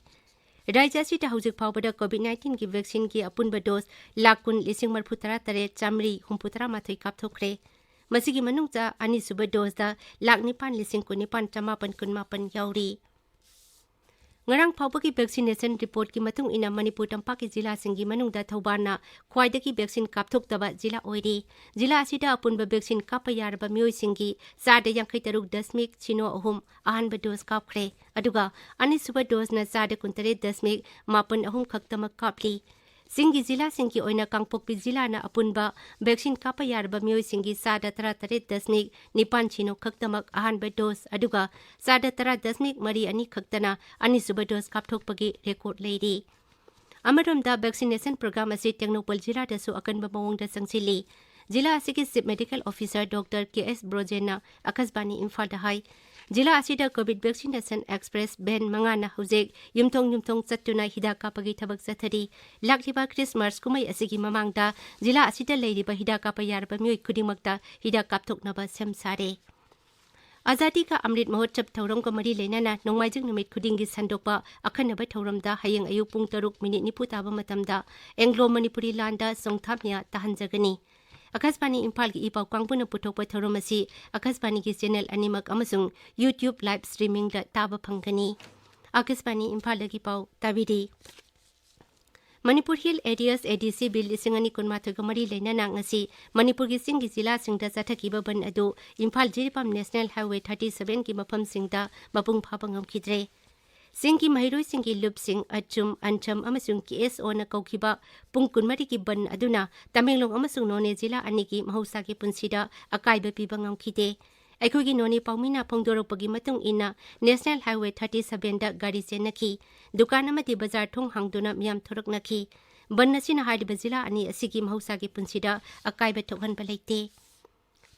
ꯔꯥꯖ꯭ꯌ ꯑꯁꯤꯗ ꯍꯧꯖꯤꯛ ꯐꯥꯎꯕꯗ COVID nineteenꯒꯤ vaccineꯒꯤ ꯑꯄꯨꯟꯕ dose ꯂꯥꯈ ꯀꯨꯟ ꯂꯤꯁꯤꯡ ꯃꯔꯤꯐꯨ ꯇꯔꯥ ꯇꯔꯦꯠ ꯆꯥꯃꯔꯤ ꯍꯨꯝꯐꯨ ꯇꯔꯥ ꯃꯥꯊꯣꯏ ꯀꯥꯞꯊꯣꯛꯈ꯭ꯔꯦ꯫ ꯃꯁꯤꯒꯤ ꯃꯅꯨꯡꯗ ꯑꯅꯤꯁꯨꯕ doseꯗ ꯂꯥꯈ ꯅꯤꯄꯥꯟ ꯂꯤꯁꯤꯡ ꯀꯨꯟꯅꯤꯄꯥꯟ ꯆꯃꯥꯄꯟ ꯀꯨꯟꯃꯥꯄꯟ ꯌꯥꯎꯔꯤ꯫ ꯉꯔꯥꯡ ꯐꯥꯎꯕꯒꯤ vaccination reportꯀꯤ ꯃꯇꯨꯡ ꯏꯟꯅ ꯃꯅꯤꯄꯨꯔ ꯇꯝꯄꯥꯛꯀꯤ ꯖꯤꯂꯥꯁꯤꯡꯒꯤ ꯃꯅꯨꯡꯗ ꯊꯧꯕꯥꯜꯅ ꯈ꯭ꯋꯥꯏꯗꯒꯤ vaccine ꯀꯥꯞꯊꯣꯛꯇꯕ ꯖꯤꯂꯥ ꯑꯣꯏꯔꯤ꯫ ꯖꯤꯂꯥ ꯑꯁꯤꯗ ꯑꯄꯨꯟꯕ vaccine ꯀꯥꯞꯄ ꯌꯥꯔꯕ ꯃꯤꯑꯣꯏꯁꯤꯡꯒꯤ ꯆꯥꯗ ꯌꯥꯡꯈꯩ ꯇꯔꯨꯛ ꯗꯁꯃꯤꯛ ꯁꯤꯅꯣ ꯑꯍꯨꯝ ꯑꯍꯥꯟꯕ dose ꯀꯥꯞꯈ꯭ꯔꯦ, ꯑꯗꯨꯒ ꯑꯅꯤꯁꯨꯕ doseꯅ ꯆꯥꯗ ꯀꯨꯟꯇꯔꯦꯠ ꯗꯁꯃꯤꯛ ꯃꯥꯄꯟ ꯑꯍꯨꯝ ꯈꯛꯇꯃꯛ ꯀꯥꯞꯂꯤ꯫ ꯆꯤꯡꯒꯤ ꯖꯤꯂꯥꯁꯤꯡꯒꯤ ꯑꯣꯏꯅ ꯀꯥꯡꯄꯣꯛꯄꯤ ꯖꯤꯂꯥꯅ ꯑꯄꯨꯟꯕ vaccine ꯀꯥꯞꯄ ꯌꯥꯔꯕ ꯃꯤꯑꯣꯏꯁꯤꯡꯒꯤ ꯆꯥꯗ ꯇꯔꯥꯇꯔꯦꯠ ꯗꯁꯃꯤꯛ ꯅꯤꯄꯥꯟ ꯁꯤꯅꯣ ꯈꯛꯇꯃꯛ ꯑꯍꯥꯟꯕ dose, ꯑꯗꯨꯒ ꯆꯥꯗ ꯇꯔꯥ ꯗꯁꯃꯤꯛ ꯃꯔꯤ ꯑꯅꯤ ꯈꯛꯇꯅ ꯑꯅꯤꯁꯨꯕ dose ꯀꯥꯞꯊꯣꯛꯄꯒꯤ record ꯂꯩꯔꯤ꯫ ꯑꯃꯔꯣꯝꯗ, vaccination program ꯑꯁꯤ ꯇꯦꯡꯅꯧꯄꯜ ꯖꯤꯂꯥꯗꯁꯨ ꯑꯀꯟꯕ ꯃꯑꯣꯡꯗ ꯆꯪꯁꯤꯜꯂꯤ꯫ ꯖꯤꯂꯥ ꯑꯁꯤꯒꯤ Chief Medical Officer Doctor ꯀꯦ ꯑꯦꯁ ꯕ꯭ꯔꯣꯖꯦꯟꯅ ꯑꯀꯥꯁꯕꯥꯅꯤ ꯏꯝꯐꯥꯜꯗ ꯍꯥꯏ, ꯖꯤꯂꯥ ꯑꯁꯤꯗ COVID vaccination express van ꯃꯉꯥꯅ ꯍꯧꯖꯤꯛ ꯌꯨꯝꯊꯣꯡ ꯌꯨꯝꯊꯣꯡ ꯆꯠꯇꯨꯅ ꯍꯤꯗꯥꯛ ꯀꯥꯞꯄꯒꯤ ꯊꯕꯛ ꯆꯠꯊꯔꯤ꯫ ꯂꯥꯛꯂꯤꯕ Christmas ꯀꯨꯝꯍꯩ ꯑꯁꯤꯒꯤ ꯃꯃꯥꯡꯗ ꯖꯤꯂꯥ ꯑꯁꯤꯗ ꯂꯩꯔꯤꯕ ꯍꯤꯗꯥꯛ ꯀꯥꯞꯄ ꯌꯥꯔꯕ ꯃꯤꯑꯣꯏ ꯈꯨꯗꯤꯡꯃꯛꯇ ꯍꯤꯗꯥꯛ ꯀꯥꯞꯊꯣꯛꯅꯕ ꯁꯦꯝ ꯁꯥꯔꯦ꯫ ꯑꯖꯥꯗꯤ ꯀꯥ ꯑꯃ꯭ꯔꯤꯠ ꯃꯍꯣꯠꯁꯕ ꯊꯧꯔꯝꯒ ꯃꯔꯤ ꯂꯩꯅꯅ ꯅꯣꯡꯃꯥꯏꯖꯤꯡ ꯅꯨꯃꯤꯠ ꯈꯨꯗꯤꯡꯒꯤ ꯁꯟꯗꯣꯛꯄ ꯑꯈꯟꯅꯕ ꯊꯧꯔꯝꯗ ꯍꯌꯦꯡ ꯑꯌꯨꯛ ꯄꯨꯡ ꯇꯔꯨꯛ ꯃꯤꯅꯤꯠ ꯅꯤꯐꯨ ꯇꯥꯕ ꯃꯇꯝꯗ ꯑꯦꯡꯒ꯭ꯂꯣ ꯃꯅꯤꯄꯨꯔꯤ ꯂꯥꯟꯗ ꯆꯣꯡꯊꯥꯝꯌꯥ ꯇꯥꯍꯟꯖꯒꯅꯤ꯫ ꯑꯀꯥꯁꯕꯥꯅꯤ ꯏꯝꯐꯥꯜꯒꯤ ꯏ ꯄꯥꯎ ꯀꯥꯡꯕꯨꯅ ꯄꯨꯊꯣꯛꯄ ꯊꯧꯔꯝ ꯑꯁꯤ ꯑꯀꯥꯁꯕꯥꯅꯤꯒꯤ channel ꯑꯅꯤꯃꯛ ꯑꯃꯁꯨꯡ YouTube live streamingꯗ ꯇꯥꯕ ꯐꯪꯒꯅꯤ꯫ ꯑꯀꯥꯁꯕꯥꯅꯤ ꯏꯝꯐꯥꯜꯗꯒꯤ ꯄꯥꯎ ꯇꯥꯕꯤꯔꯤ꯫ Manipur Hill Areas ADC Bill ꯂꯤꯁꯤꯡ ꯑꯅꯤ ꯀꯨꯟꯃꯥꯊꯣꯏꯒ ꯃꯔꯤ ꯂꯩꯅꯅ ꯉꯁꯤ ꯃꯅꯤꯄꯨꯔꯒꯤ ꯆꯤꯡꯒꯤ ꯖꯤꯂꯥꯁꯤꯡꯗ ꯆꯠꯊꯈꯤꯕ ꯕꯟ ꯑꯗꯨ Imphal Jiribam National Highway thirty sevenꯒꯤ ꯃꯐꯝꯁꯤꯡꯗ ꯃꯄꯨꯡ ꯐꯥꯕ ꯉꯝꯈꯤꯗ꯭ꯔꯦ꯫ ꯆꯤꯡꯒꯤ ꯃꯍꯩꯔꯣꯏꯁꯤꯡꯒꯤ ꯂꯨꯞꯁꯤꯡ ꯑꯆꯨꯝ, ꯑꯟꯁꯝ ꯑꯃꯁꯨꯡ ꯀꯦ ꯑꯦꯁ ꯑꯣꯅ ꯀꯧꯈꯤꯕ ꯄꯨꯡ ꯀꯨꯟꯃꯔꯤꯒꯤ ꯕꯟ ꯑꯗꯨꯅ ꯇꯃꯦꯡꯂꯣꯡ ꯑꯃꯁꯨꯡ ꯅꯣꯅꯦ ꯖꯤꯂꯥ ꯑꯅꯤꯒꯤ ꯃꯍꯧꯁꯥꯒꯤ ꯄꯨꯟꯁꯤꯗ ꯑꯀꯥꯏꯕ ꯄꯤꯕ ꯉꯝꯈꯤꯗꯦ꯫ ꯑꯩꯈꯣꯏꯒꯤ ꯅꯣꯅꯦ ꯄꯥꯎꯃꯤꯅ ꯐꯣꯡꯗꯣꯔꯛꯄꯒꯤ ꯃꯇꯨꯡ ꯏꯟꯅ, National Highway thirty sevenꯗ ꯒꯥꯔꯤ ꯆꯦꯟꯅꯈꯤ꯫ ꯗꯨꯀꯥꯟ ꯑꯃꯗꯤ ꯕꯖꯥꯔ ꯊꯣꯡ ꯍꯥꯡꯗꯨꯅ ꯃꯤꯌꯥꯝ ꯊꯣꯔꯛꯅꯈꯤ꯫ ꯕꯟ ꯑꯁꯤꯅ ꯍꯥꯏꯔꯤꯕ ꯖꯤꯂꯥ ꯑꯅꯤ ꯑꯁꯤꯒꯤ ꯃꯍꯧꯁꯥꯒꯤ ꯄꯨꯟꯁꯤꯗ ꯑꯀꯥꯏꯕ ꯊꯣꯛꯍꯟꯕ ꯂꯩꯇꯦ꯫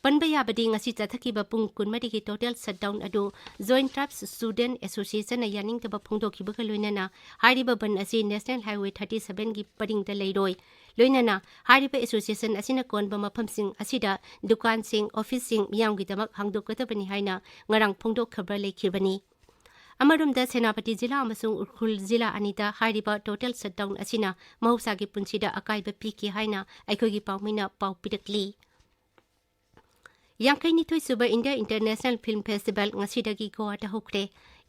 ꯄꯟꯕ ꯌꯥꯕꯗꯤ, ꯉꯁꯤ ꯆꯠꯊꯈꯤꯕ ꯄꯨꯡ ꯀꯨꯟꯃꯔꯤꯒꯤ total shutdown ꯑꯗꯨ Joint Tribes Student Associationꯅ ꯌꯥꯅꯤꯡꯗꯕ ꯐꯣꯡꯗꯣꯛꯈꯤꯕꯒ ꯂꯣꯏꯅꯅ ꯍꯥꯏꯔꯤꯕ ꯕꯟ ꯑꯁꯤ National Highway thirty sevenꯒꯤ ꯄꯔꯤꯡꯗ ꯂꯩꯔꯣꯏ꯫ ꯂꯣꯏꯅꯅ ꯍꯥꯏꯔꯤꯕ association ꯑꯁꯤꯅ ꯀꯣꯟꯕ ꯃꯐꯝꯁꯤꯡ ꯑꯁꯤꯗ ꯗꯨꯀꯥꯟꯁꯤꯡ, officeꯁꯤꯡ ꯃꯤꯌꯥꯝꯒꯤꯗꯃꯛ ꯍꯥꯡꯗꯣꯛꯀꯗꯕꯅꯤ ꯍꯥꯏꯅ ꯉꯔꯥꯡ ꯐꯣꯡꯗꯣꯛꯈ꯭ꯔꯕ ꯂꯩꯈꯤꯕꯅꯤ꯫ ꯑꯃꯔꯣꯝꯗ, ꯁꯦꯅꯥꯄꯇꯤ ꯖꯤꯂꯥ ꯑꯃꯁꯨꯡ ꯎꯈ꯭ꯔꯨꯜ ꯖꯤꯂꯥ ꯑꯅꯤꯗ ꯍꯥꯏꯔꯤꯕ total shutdown ꯑꯁꯤꯅ ꯃꯍꯧꯁꯥꯒꯤ ꯄꯨꯟꯁꯤꯗ ꯑꯀꯥꯏꯕ ꯄꯤꯈꯤ ꯍꯥꯏꯅ ꯑꯩꯈꯣꯏꯒꯤ ꯄꯥꯎꯃꯤꯅ ꯄꯥꯎ ꯄꯤꯔꯛꯂꯤ꯫ ꯌꯥꯡꯈꯩꯅꯤꯊꯣꯏ ꯁꯨꯕ India International Film Festival ꯉꯁꯤꯗꯒꯤ ꯒꯣꯋꯥꯗ ꯍꯧꯈ꯭ꯔꯦ꯫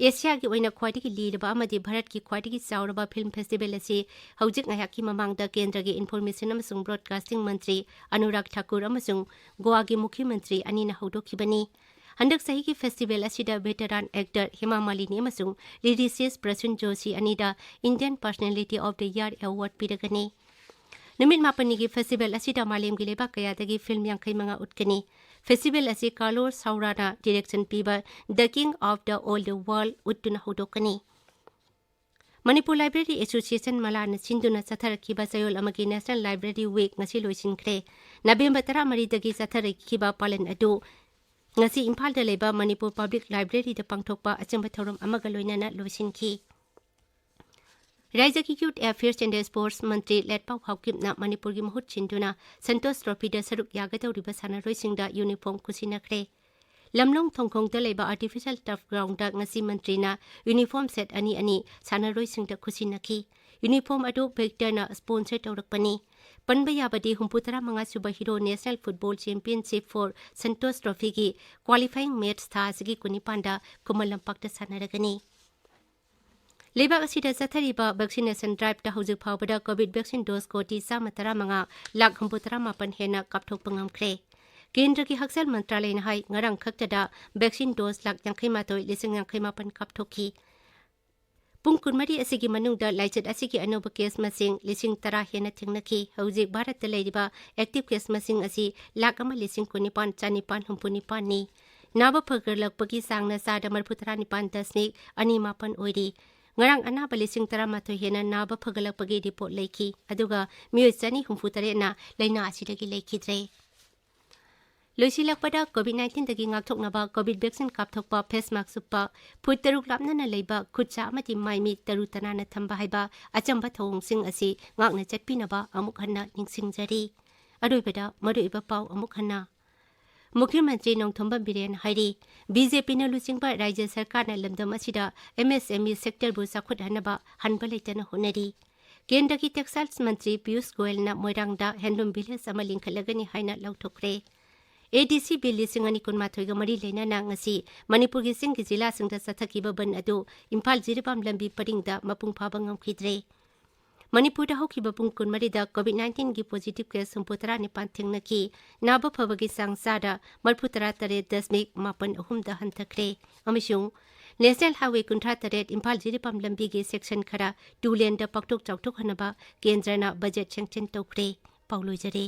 ꯑꯦꯁꯤꯌꯥꯒꯤ ꯑꯣꯏꯅ ꯈ꯭ꯋꯥꯏꯗꯒꯤ ꯂꯤꯔꯕ ꯑꯃꯗꯤ ꯚꯥꯔꯠꯀꯤ ꯈ꯭ꯋꯥꯏꯗꯒꯤ ꯆꯥꯎꯔꯕ film festival ꯑꯁꯤ ꯍꯧꯖꯤꯛ ꯉꯥꯏꯍꯥꯛꯀꯤ ꯃꯃꯥꯡꯗ ꯀꯦꯟꯗ꯭ꯔꯒꯤ Information ꯑꯃꯁꯨꯡ Broadcasting ꯃꯟꯇ꯭ꯔꯤ ꯑꯅꯨꯔꯥꯒ ꯊꯥꯀꯨꯔ ꯑꯃꯁꯨꯡ ꯒꯣꯋꯥꯒꯤ ꯃꯨꯈ꯭ꯌ ꯃꯟꯇ꯭ꯔꯤ ꯑꯅꯤꯅ ꯍꯧꯗꯣꯛꯈꯤꯕꯅꯤ꯫ ꯍꯟꯗꯛ ꯆꯍꯤꯒꯤ festival ꯑꯁꯤꯗ veteran actor ꯍꯦꯃꯥ ꯃꯥꯂꯤꯅꯤ ꯑꯃꯁꯨꯡ lyricist ꯄ꯭ꯔꯁꯨꯟ ꯖꯣꯁꯤ ꯑꯅꯤꯗ Indian Personality of the Year Award ꯄꯤꯔꯒꯅꯤ꯫ ꯅꯨꯃꯤꯠ ꯃꯥꯄꯟꯅꯤꯒꯤ festival ꯑꯁꯤꯗ ꯃꯥꯂꯦꯝꯒꯤ ꯂꯩꯕꯥꯛ ꯀꯌꯥꯗꯒꯤ film ꯌꯥꯡꯈꯩ ꯃꯉꯥ ꯎꯠꯀꯅꯤ꯫ Festival ꯑꯁꯤ ꯀꯥꯔꯂꯣꯁ ꯁꯥꯎꯔꯥꯅ direction ꯄꯤꯕ The King of the Old World ꯎꯠꯇꯨꯅ ꯍꯧꯗꯣꯛꯀꯅꯤ꯫ ꯃꯅꯤꯄꯨꯔ Library Association ꯃꯂꯥꯅ ꯁꯤꯟꯗꯨꯅ ꯆꯠꯊꯔꯛꯈꯤꯕ ꯆꯌꯣꯜ ꯑꯃꯒꯤ National Library Week ꯉꯁꯤ ꯂꯣꯏꯁꯤꯟꯈ꯭ꯔꯦ꯫ ꯅꯕꯦꯝꯕꯔ ꯇꯔꯥꯃꯔꯤꯗꯒꯤ ꯆꯠꯊꯔꯛꯈꯤꯕ ꯄꯥꯂꯟ ꯑꯗꯨ ꯉꯁꯤ ꯏꯝꯐꯥꯜꯗ ꯂꯩꯕ ꯃꯅꯤꯄꯨꯔ Public Libraryꯗ ꯄꯥꯡꯊꯣꯛꯄ ꯑꯆꯝꯕ ꯊꯧꯔꯝ ꯑꯃꯒ ꯂꯣꯏꯅꯅ ꯂꯣꯏꯁꯤꯟꯈꯤ꯫ ꯔꯥꯏꯖ꯭ꯌꯒꯤ Youth Affairs and Sports ꯃꯟꯇ꯭ꯔꯤ ꯂꯦꯠꯄꯥꯎ ꯍꯥꯎꯀꯤꯞꯅ ꯃꯅꯤꯄꯨꯔꯒꯤ ꯃꯍꯨꯠ ꯁꯤꯟꯗꯨꯅ ꯁꯟꯇꯣꯁ ꯇ꯭ꯔꯣꯐꯤꯗ ꯁꯔꯨꯛ ꯌꯥꯒꯗꯧꯔꯤꯕ ꯁꯥꯟꯅꯔꯣꯏꯁꯤꯡꯗ uniform ꯈꯨꯠꯁꯤꯟꯅꯈ꯭ꯔꯦ꯫ ꯂꯝꯂꯣꯡ ꯊꯣꯡꯈꯣꯡꯗ ꯂꯩꯕ artificial turf groundꯗ ꯉꯁꯤ ꯃꯟꯇ꯭ꯔꯤꯅ uniform set ꯑꯅꯤ ꯑꯅꯤ ꯁꯥꯟꯅꯔꯣꯏꯁꯤꯡꯗ ꯈꯨꯠꯁꯤꯟꯅꯈꯤ꯫ Uniform ꯑꯗꯨ ꯚꯤꯛꯇꯔꯅ sponsor ꯇꯧꯔꯛꯄꯅꯤ꯫ ꯄꯟꯕ ꯌꯥꯕꯗꯤ ꯍꯨꯝꯐꯨꯇꯔꯥ ꯃꯉꯥ ꯁꯨꯕ Hero National Football Championship for Santosh Trophyꯒꯤ qualifying match ꯊꯥ ꯑꯁꯤꯒꯤ ꯀꯨꯟꯅꯤꯄꯥꯟꯗ ꯈꯨꯃꯟ ꯂꯝꯄꯥꯛꯇ ꯁꯥꯟꯅꯔꯒꯅꯤ꯫ ꯂꯩꯕꯥꯛ ꯑꯁꯤꯗ ꯆꯠꯊꯔꯤꯕ vaccination driveꯇ ꯍꯧꯖꯤꯛ ꯐꯥꯎꯕꯗ COVID vaccine dose ꯀꯣꯇꯤ ꯆꯥꯝꯃ ꯇꯔꯥꯃꯉꯥ ꯂꯥꯈ ꯍꯨꯝꯐꯨꯇꯔꯥ ꯃꯥꯄꯟ ꯍꯦꯟꯅ ꯀꯥꯞꯊꯣꯛꯄ ꯉꯝꯈ꯭ꯔꯦ꯫ ꯀꯦꯟꯗ꯭ꯔꯒꯤ ꯍꯛꯁꯦꯜ ꯃꯟꯇ꯭ꯔꯥꯂꯌꯅ ꯍꯥꯏ, ꯉꯔꯥꯡ ꯈꯛꯇꯗ vaccine dose ꯂꯥꯈ ꯌꯥꯡꯈꯩ ꯃꯥꯊꯣꯏ ꯂꯤꯁꯤꯡ ꯌꯥꯡꯈꯩ ꯃꯥꯄꯟ ꯀꯥꯞꯊꯣꯛꯈꯤ꯫ ꯄꯨꯡ ꯀꯨꯟꯃꯔꯤ ꯑꯁꯤꯒꯤ ꯃꯅꯨꯡꯗ ꯂꯥꯏꯆꯠ ꯑꯁꯤꯒꯤ ꯑꯅꯧꯕ case ꯃꯁꯤꯡ ꯂꯤꯁꯤꯡ ꯇꯔꯥ ꯍꯦꯟꯅ ꯊꯦꯡꯅꯈꯤ꯫ ꯍꯧꯖꯤꯛ ꯚꯥꯔꯠꯇ ꯂꯩꯔꯤꯕ active case ꯃꯁꯤꯡ ꯑꯁꯤ ꯂꯥꯈ ꯑꯃ ꯂꯤꯁꯤꯡ ꯀꯨꯟꯅꯤꯄꯥꯟ ꯆꯅꯤꯄꯥꯟ ꯍꯨꯝꯐꯨ ꯅꯤꯄꯥꯟꯅꯤ꯫ ꯅꯥꯕ ꯐꯒꯠꯂꯛꯄꯒꯤ ꯆꯥꯡꯅ ꯆꯥꯗ ꯃꯔꯤꯐꯨ ꯇꯔꯥꯅꯤꯄꯥꯟ ꯗꯁꯃꯤꯛ ꯑꯅꯤ ꯃꯥꯄꯟ ꯑꯣꯏꯔꯤ꯫ ꯉꯔꯥꯡ ꯑꯅꯥꯕ ꯂꯤꯁꯤꯡ ꯇꯔꯥꯃꯥꯊꯣꯏ ꯍꯦꯟꯅ ꯅꯥꯕ ꯐꯒꯠꯂꯛꯄꯒꯤ report ꯂꯩꯈꯤ, ꯑꯗꯨꯒ ꯃꯤꯑꯣꯏ ꯆꯅꯤ ꯍꯨꯝꯐꯨ ꯇꯔꯦꯠꯅ ꯂꯥꯏꯅꯥ ꯑꯁꯤꯗꯒꯤ ꯂꯩꯈꯤꯗ꯭ꯔꯦ꯫ ꯂꯣꯏꯁꯤꯜꯂꯛꯄꯗ COVID nineteenꯗꯒꯤ ꯉꯥꯛꯊꯣꯛꯅꯕ COVID vaccine ꯀꯥꯞꯊꯣꯛꯄ, face mask ꯎꯞꯄ, ꯐꯨꯠ ꯇꯔꯨꯛ ꯂꯥꯞꯅꯅ ꯂꯩꯕ, ꯈꯨꯠ ꯁꯥ ꯑꯃꯗꯤ ꯃꯥꯏ ꯃꯤꯠ ꯇꯔꯨ ꯇꯅꯥꯟꯅ ꯊꯝꯕ ꯍꯥꯏꯕ ꯑꯆꯝꯕ ꯊꯧꯑꯣꯡꯁꯤꯡ ꯑꯁꯤ ꯉꯥꯛꯅ ꯆꯠꯄꯤꯅꯕ ꯑꯃꯨꯛ ꯍꯟꯅ ꯅꯤꯡꯁꯤꯡꯖꯔꯤ꯫ ꯑꯔꯣꯏꯕꯗ ꯃꯔꯨꯑꯣꯏꯕ ꯄꯥꯎ ꯑꯃꯨꯛ ꯍꯟꯅ꯫ ꯃꯨꯈ꯭ꯌ ꯃꯟꯇ꯭ꯔꯤ ꯅꯣꯡꯊꯣꯝꯕꯝ ꯕꯤꯔꯦꯟ ꯍꯥꯏꯔꯤ, BJPꯅ ꯂꯨꯆꯤꯡꯕ ꯔꯥꯖ꯭ꯌ ꯁꯔꯀꯥꯔꯅ ꯂꯝꯗꯝ ꯑꯁꯤꯗ MSME sectorꯕꯨ ꯆꯥꯎꯈꯠꯍꯟꯅꯕ ꯍꯟꯕ ꯂꯩꯇꯅ ꯍꯣꯠꯅꯔꯤ꯫ ꯀꯦꯟꯗ꯭ꯔꯒꯤ Textiles ꯃꯟꯇ꯭ꯔꯤ ꯄꯤꯌꯨꯁ ꯒꯣꯌꯜꯅ ꯃꯣꯏꯔꯥꯡꯗ handloom village ꯑꯃ ꯂꯤꯡꯈꯠꯂꯒꯅꯤ ꯍꯥꯏꯅ ꯂꯥꯎꯊꯣꯛꯈ꯭ꯔꯦ꯫ ADC Bill ꯂꯤꯁꯤꯡ ꯑꯅꯤ ꯀꯨꯟꯃꯥꯊꯣꯏꯒ ꯃꯔꯤ ꯂꯩꯅꯅ ꯉꯁꯤ ꯃꯅꯤꯄꯨꯔꯒꯤ ꯆꯤꯡꯒꯤ ꯖꯤꯂꯥꯁꯤꯡꯗ ꯆꯠꯊꯈꯤꯕ ꯕꯟ ꯑꯗꯨ ꯏꯝꯐꯥꯜ ꯖꯤꯔꯤꯕꯥꯝ ꯂꯝꯕꯤ ꯄꯔꯤꯡꯗ ꯃꯄꯨꯡ ꯐꯥꯕ ꯉꯝꯈꯤꯗ꯭ꯔꯦ꯫ ꯃꯅꯤꯄꯨꯔꯗ ꯍꯧꯈꯤꯕ ꯄꯨꯡ ꯀꯨꯟꯃꯔꯤꯗ COVID nineteenꯒꯤ positive case ꯍꯨꯝꯐꯨ ꯇꯔꯥ ꯅꯤꯄꯥꯟ ꯊꯦꯡꯅꯈꯤ꯫ ꯅꯥꯕ ꯐꯕꯒꯤ ꯆꯥꯡ ꯆꯥꯗ ꯃꯔꯤꯐꯨ ꯇꯔꯥ ꯇꯔꯦꯠ ꯗꯁꯃꯤꯛ ꯃꯥꯄꯟ ꯑꯍꯨꯝꯗ ꯍꯟꯊꯈ꯭ꯔꯦ꯫ ꯑꯃꯁꯨꯡ National Highway ꯀꯨꯟꯊ꯭ꯔꯥ ꯇꯔꯦꯠ ꯏꯝꯐꯥꯜ ꯖꯤꯔꯤꯕꯥꯝ ꯂꯝꯕꯤꯒꯤ section ꯈꯔ two laneꯗ ꯄꯥꯛꯊꯣꯛ ꯆꯥꯎꯊꯣꯛꯍꯟꯅꯕ ꯀꯦꯟꯗ꯭ꯔꯅ budget sanction ꯇꯧꯈ꯭ꯔꯦ꯫ ꯄꯥꯎ ꯂꯣꯏꯖꯔꯦ꯫